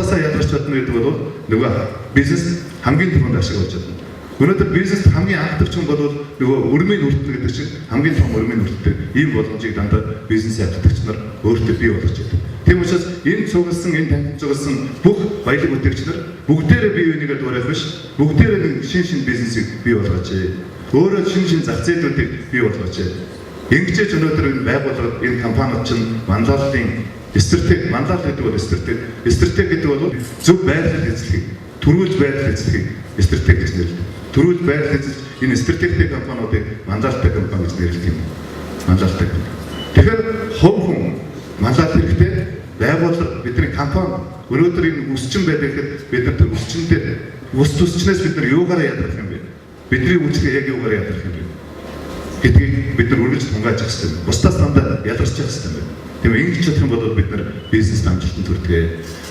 Бусдаасаа ялгарч чадна гэдэг бол нөгөө бизнес хамгийн түрүүнд ашиг олж чадна. Өнөөдөр бизнест хамгийн анхдагч хүн бол нөгөө өрмийн хүртэнэ гэдэг чинь хамгийн том өрмийн хүртдэг ийм боломжийг дандаа бизнесийн ажилтагч нар өөртөө бий болгож байдаг. Тийм учраас энэ цугласан, энэ танилцуулсан бүх баялаг бүтээгч нар бүгдээрээ бие бинийгээ дуурайх биш, бүгдээрээ нэг шин шин бизнесийг бий болгооч. Өөрөө шин шин зах зээлүүдийг бий болгооч. Ингэжээж өнөөдөр энэ байгууллага, энэ компаниуд чинь манлайллын стратеги, манлайлал гэдэг бол стратеги, стратеги гэдэг бол зөв байрлал эзлэхийг, төрүүлж байрлал эзлэхийг стратеги гэж нэрлэдэг. Төрүүлж байрлал эзэлж энэ стратегтэй компаниудыг манлайлалтай компани гэж нэрлэдэг юм. Манлайлалтай компани. Тэгэхээр хувь хүн манлайлал хэрэгтэй, байгууллага, бидний компани өнөөдөр энэ өсчин байдаг гэхэд бид нар тэр өсчин дээр ус төсчнээс бид нар юугаараа ядрах юм бэ? Бидний үйлчлэгээ яг юугаараа ядрах юм бэ гэдгийг бид нар үргэлж тунгааж явах хэрэгтэй. Бусдаас дандаа ялгарч явах хэрэгтэй юм байна. Тийм ээ, ингэж чадах юм бол бид нар бизнест амжилтанд хүрдэг.